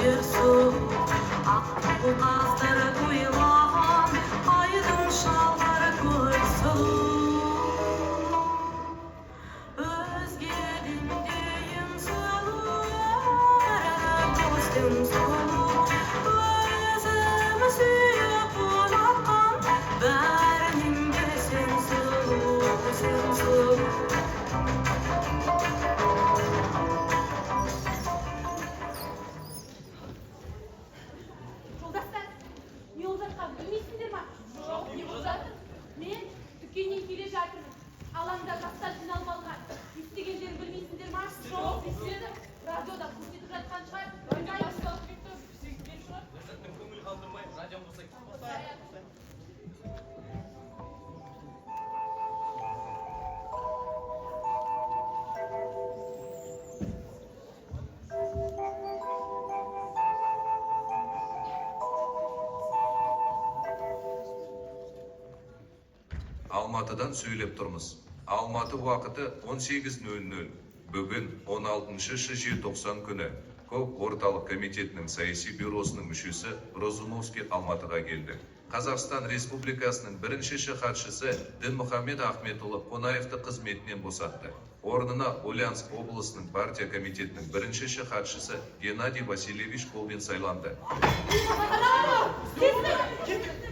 Жер су ақ қаздар тойлаған, айдын шалғар, көл сұлу. Өзгеден дейін сұлу, көзден сұлу, өзім сүйіп ұнатқан, бәрінен де сен сұлу, сен сұлу. Жолдастар, не болып жатқанын білмейсіңдер ма? Жоқ, не болып жатыр? Мен дүкеннен келе жатырмын. Алаңда жастар жиналып алған. Не істегендерін білмейсіңдер ма? Жоқ, не істеді? Радиода көрсетіп жатқан шығар. Радио басталып кетті, сезген шығар. Ләззаттың көңіл қалдырмай, радионы қосайық. Қосайық. Алматыдан сөйлеп тұрмыз. Алматы уақыты 18:00. Бүгін 16 желтоқсан күні КОК Орталық комитетінің саяси бюросының мүшесі Розумовский Алматыға келді. Қазақстан Республикасының бірінші хатшысы Дінмұхамед Ахметұлы Қонаевты қызметінен босатты. Орнына Ульяновск облысының партия комитетінің бірінші хатшысы Геннадий Васильевич Колбин сайланды. Кеттік.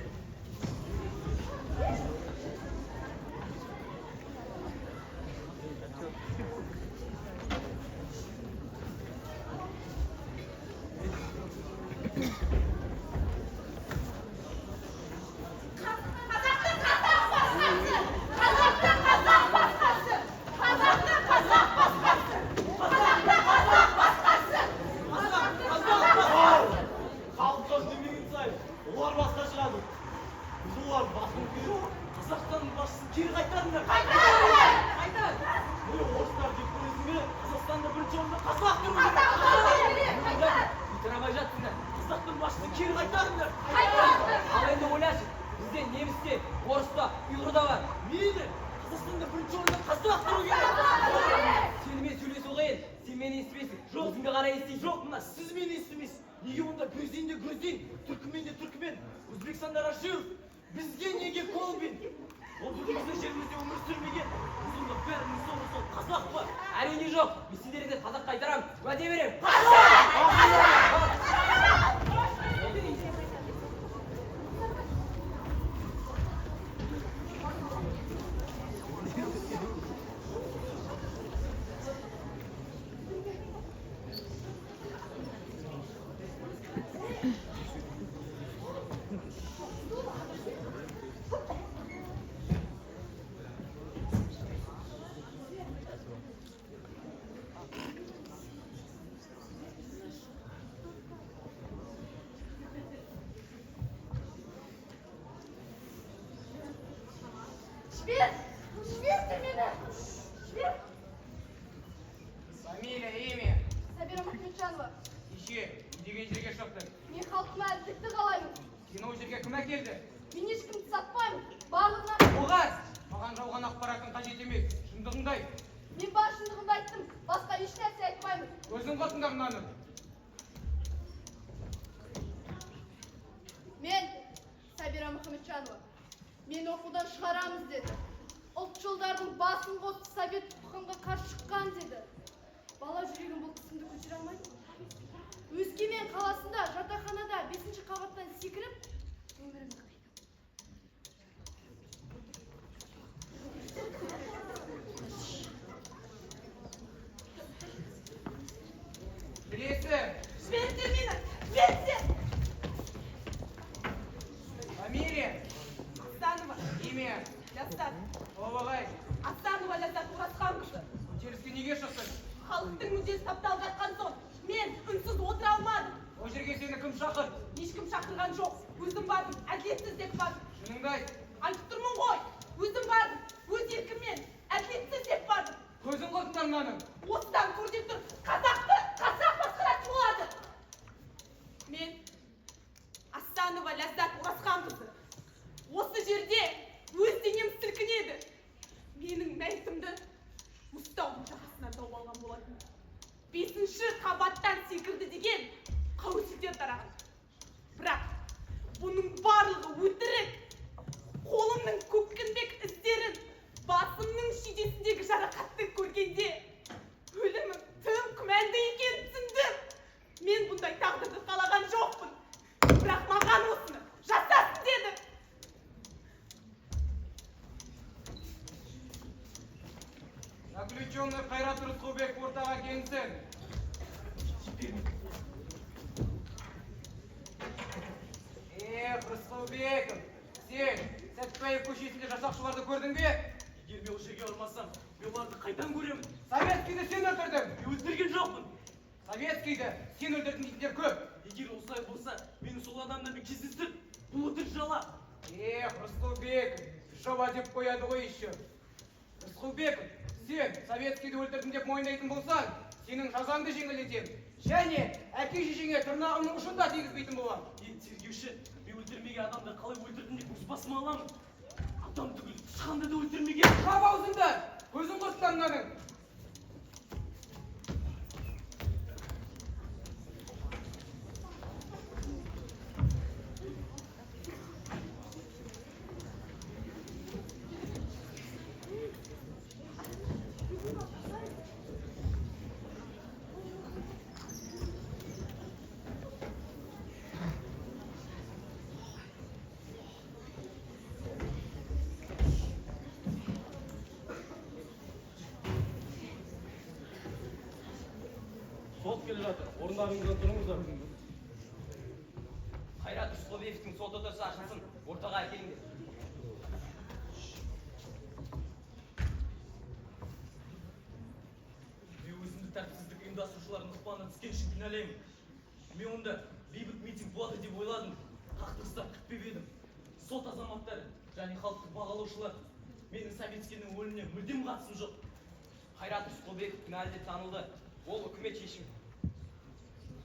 Қазақты қазақ басқарсын! Қазақты қазақ басқарсын! Қазақты қазақ басқарсын! Қазақты қазақ басқарсын! Қазақты қазақ басқарсын! Халық жау демеген сайын олар басқа шығады. Біз оларды басуымыз керек. Қазақстанның басшысын кері қайтарыңдар. Қайтарыңдар! Қайтар. Міне, орыстар жек көресің бе? Қазақстанда бірінші орында қазақ тұру керек. Қазақ тұру керек! Қайтар! Көтере жатсыңдар. Қазақтың басшысын кері қайтарыңдар. Қайтарыңдар! Ал енді ойлашы, бізде неміс те, орыс та, ұйғыр да бар. Мейлі, Қазақстанда бірінші орында қазақ тұру керек. Сенімен сөйлесу қиын, сен мені естімейсің. Жоқ. Өзіңді ғана естисің. Жоқ, мына сіз мені естімейсіз. Неге онда грузин де грузин, түркімен де түркімен, Өзбекстанда Рашидов, бізге неге Колбин? Ол біздің жерімізде өмір сүрмеген. Біз онда бәріміз сол сол қазақ па? Әрине жоқ. Мен сендерді қазақ қайтарамын. Уәде беремін. Жібер! Жіберші мені! Жібер! Фамилия, имя. Сабира Мұхамеджанова. Кеше не деген жерге шықтың? Мен халқыма әділдікті қалаймын. Сені ол жерге кім әкелді? Мен ешкімді сатпаймын. Барлығына Оғаз! Маған жалған ақпаратың қажет емес. Шындығыңды айт. Мен бар шындығымды айттым. Басқа еш нәрсе айтпаймын. Өзің қосыңдар мынаны. Мен Сабира Мұхамеджанова. Мені оқудан шығарамыз деді. Ұлтшылдардың басын қосып, совет тұқымға қарсы шыққан деді. Бала жүрегім бұл қысымды көтере алмайды. Өскемен қаласында жатақханада бесінші қабаттан секіріп өмірімді қидым. Келесі. Жіберіңдер мені! Жіберіңдер! Фамилия, Асанова имя. Ләззат. Толық айт. Асанова Ләззат Оразханқызы. Көтеріліске неге шықтың? Халықтың мүддесі тапталып жатқан соң мен үнсіз отыра алмадым. Ол жерге сені кім шақырды? Ешкім шақырған жоқ. Өзім бардым, әділетсіз деп бардым. Шыныңды айт. Айтып тұрмын ғой. Өзім бардым, өз еркіммен, әділетсіз деп бардым. Көзін құртыңдар мынаның. Осыдан көрініп тұр, қазақты қазақ басқаратын болады. Мен Асанова Ләззат Оразханқызы. Осы жерде өз денем сілкінеді. Менің мәйітімді мұзтаудың жағасынан тауып алған болатын. Бесінші қабаттан секірді деген қауесет. Рысқұлбеков, сен Сәтбаев көшесінде жасақшыларды көрдің бе? Егер мен ол жерге бармасам, мен оларды қайдан көремін? Советскийді сен өлтірдің. Мен өлтірген жоқпын. Советскийді сен өлтірдің дейтіндер көп. Егер осылай болса, мені сол адамдармен кездестір. Бұл өтірік жала. Эх, Рысқұлбеков, жала деп қояды ғой еще. Рысқұлбеков, сен Советскийді өлтірдім деп мойындайтын болсаң, сенің жазаңды жеңілдетемін. Және әке шешеңе тырнағымның ұшын да тигізбейтін боламын. Е, тергеуші, мен өлтірмеген адамды қалай өлтірдім деп өз басыма аламын. Адам түгіл, тышқанды да өлтірмеген. Жап аузыңды! Көзін құртсын мынаның. Сот келе жатыр. Орындарыңыздан тұрыңыздар. Қайрат Рысқұлбековтің сот отырысы ашылсын, ортаға әкеліңдер. Мен өзімді тәртіпсіздік ұйымдастырушылардың ықпалына түскен үшін кінәлаймын. Мен онда бейбіт митинг болады деп ойладым. Қақтығыстар күтпеп едім. Сот азаматтары және халықтық бағалаушылар, менің Советскийдің өліміне мүлдем қатысым жоқ. Қайрат Рысқұлбеков кінәлі деп танылды. Ол үкімет шешімі.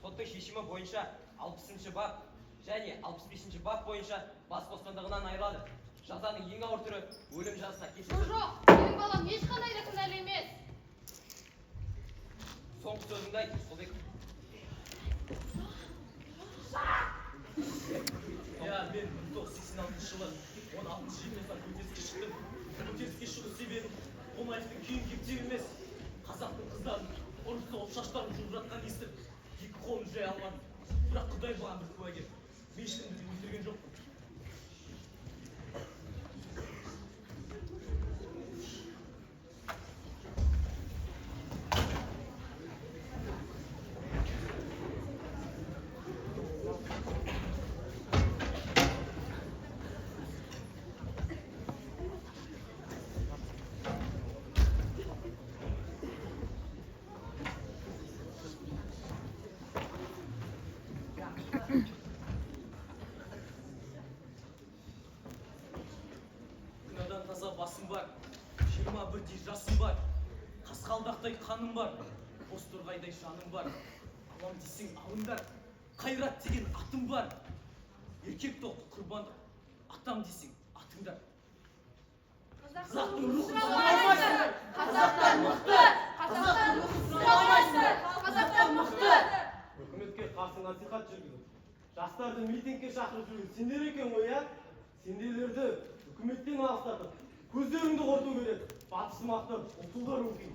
Соттың шешімі бойынша 60 бап және 65 бап бойынша бас бостандығынан айырылады. Жазаның ең ауыр түрі өлім жазасына кесілсін. Жоқ, менің балам ешқандай да кінәлі емес. Соңғы сөзіңді айт, Рысқұлбеков. Иә, мен 1986 жылы 16 желтоқсан көтеріліске шықтым. Көтеріліске шығу себебім Қонаевтың күйін кептеу емес, қазақтың қыздарын ұрып соғып шаштарын жұлып жатқанын естіп, екі қолымды жая алмадым. Бірақ Құдай маған бір куәгер. Мен ешкімді де өлтірген жоқпын. Күнәдан таза басым бар, 21-де жасым бар, қасқалдақтай қаным бар, бозторғайдай жаным бар. Алам десең алыңдар, Қайрат деген атым бар. Еркек тоқты құрбандық, атам десең атыңдар. Қазақтың рухын сындыра алмайсыңдар. Қазақтар мықты! Қазақтар рухын сындыра алмайсыңдар. Қазақтар мықты! Үкіметке қарсы насихат жүргізіп, жастарды митингке шақырып жүрген сендер екен ғой, иә? Сендерлерді үкіметтен алыстатып, көздеріңді құрту керек. Батысымақты ұлтшылдар рухи.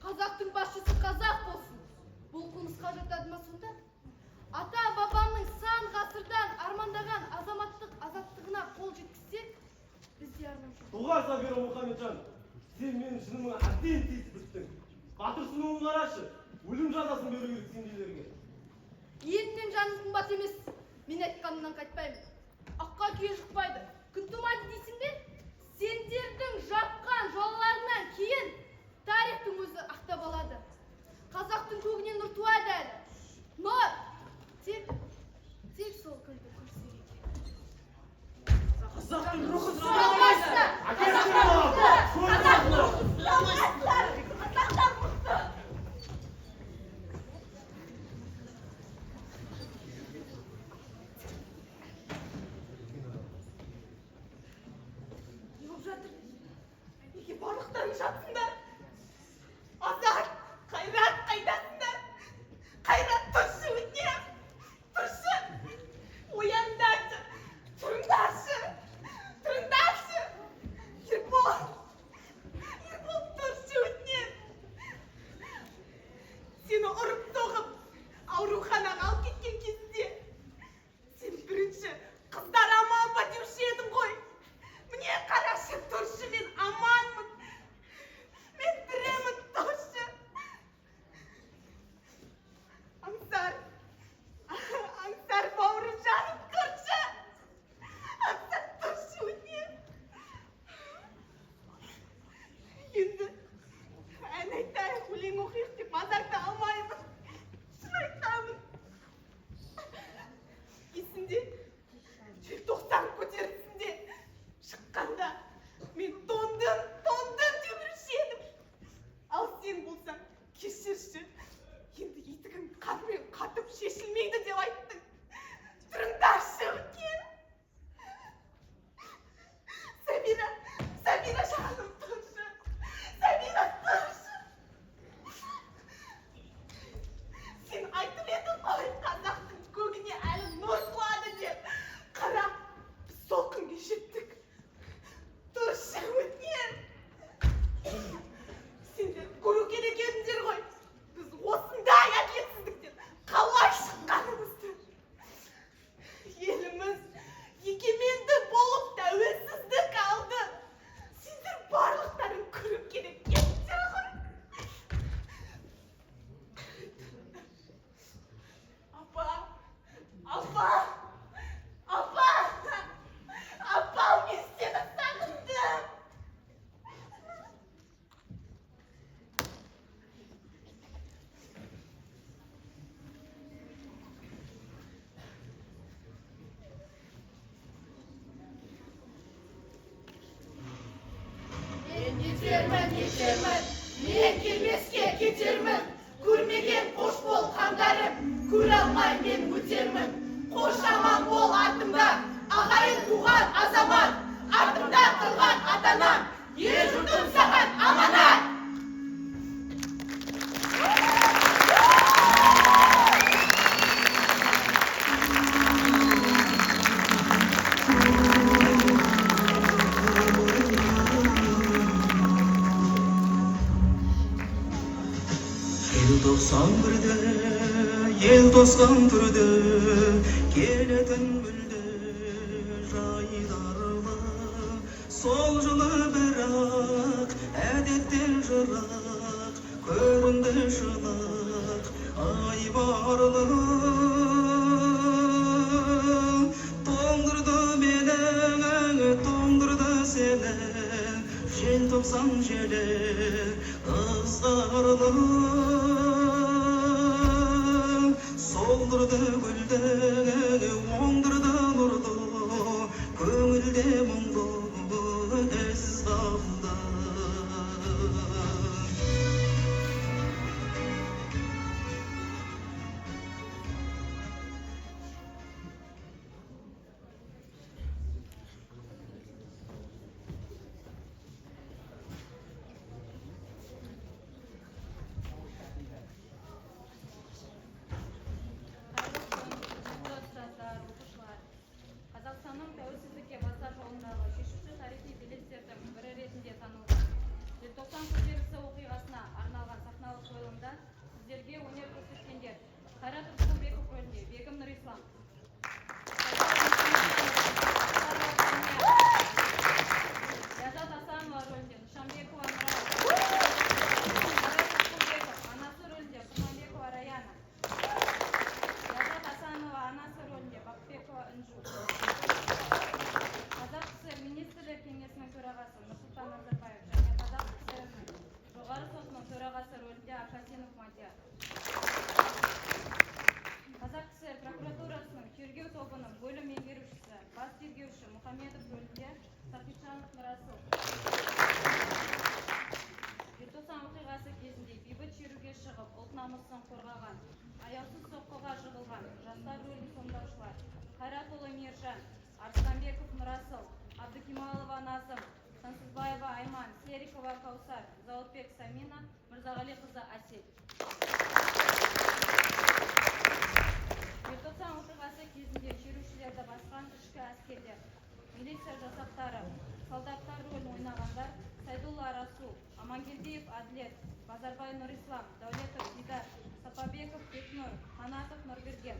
Қазақтың басшысы қазақ болсын. Бұл қылмысқа жатады ма сонда? Ата бабамның сан ғасырдан армандаған азаматтық азаттығына қол жеткізсек, бізде арман жоқ. Доғар, Сабира Мұхамеджан, сен менің шыныма әбден тиісіп біттің. Батырсынуын қарашы, өлім жазасын беру керек сендейлерге. Елінен жаным қымбат емес. Мен айтқанымнан қайтпаймын. Аққа күйе жұқпайды, күн тумайды дейсің бе? Сендердің жапқан жолдарынан кейін тарихтың өзі ақтап алады. Қазақтың көгінен нұр туады әлі. Нұр! Тек сол күнді көрсек екен. Қазақтың рухын Сындыра алмайсыңдар! Қазақтар мықты! Қазақтың рухын сындыра алмайсыңдар! Қазақтар мықты! Не болып жатыр? Неге барлықтарың жатсыңдар? Азат, Қайрат, қайдасыңдар? Қайрат, тұршы. Кетермін, кетермін, мен келмеске кетермін. Көрмеген қош бол, қандарым, көре алмай мен өтермін. Қош, аман бол артымда, ағайын туған азамат, артымда тұрған ата анам, ел жұртым саған аманат. Желтоқсан бірді ел тосқан түрді, келетін мүлде жайдарлы. Сол жылы бірақ әдеттен жырақ көрінді шынық айбарлы. Тоңдырды мені, тоңдырды сені желтоқсан желі ызғарлы. Солдырды гүлді, оңдырды нұрды, көңілде мұңды із қалды. Қайырлы күн, құрметті ұстаздар, оқушылар! Қазақстанның тәуелсіздікке бастар жолындағы шешуші тарихи белестердің бірі ретінде танылған Желтоқсан көтерілісі оқиғасына арналған сахналық қойылымда сіздерге өнер көрсеткендер: Қайрат Рысқұлбеков рөлінде Бегім Нұрислам, Ләззат Асанова рөлінде Нышанбекова Нұрай, Қайрат Рысқұлбеков анасы рөлінде Құрманбекова Раяна, Ләззат Асанова анасы рөлінде Бақытбекова Інжу. Қазақ КСР Министрлер Кеңесінің төрағасы Нұрсұлтан Назарбаев және Қазақ КСР-інің Жоғары Сотының төрағасы рөлінде Абхазинов Мадияр. Қазақ КСР прокуратурасының тергеу тобының бөлім меңгерушісі, бас тергеуші Мұхамедов рөлінде Сахитжанов Нұрасыл. Желтоқсан оқиғасы кезінде бейбіт шеруге шығып, ұлт намысын қорғаған, аяусыз соққыға жығылған жастар рөлін сомдаушылар: Қайратұлы Мейіржан, Арыстанбеков Нұрасыл, Абдыкемалова Назым, Сансызбаева Айман, Серикова Каусар, Зауытбек Самина, Мырзағалиқызы Әсел. Желтоқсан оқиғасы кезінде шерушілерді басқан ішкі әскерлер, милиция жасақтары, солдаттар рөлін ойнағандар: Сайдулла Расул, Амангелдиев Әділет, Базарбай Нұрислам, Дәулетов Дидар, Сапабеков Бекнұр, Қанатов Нұрберген.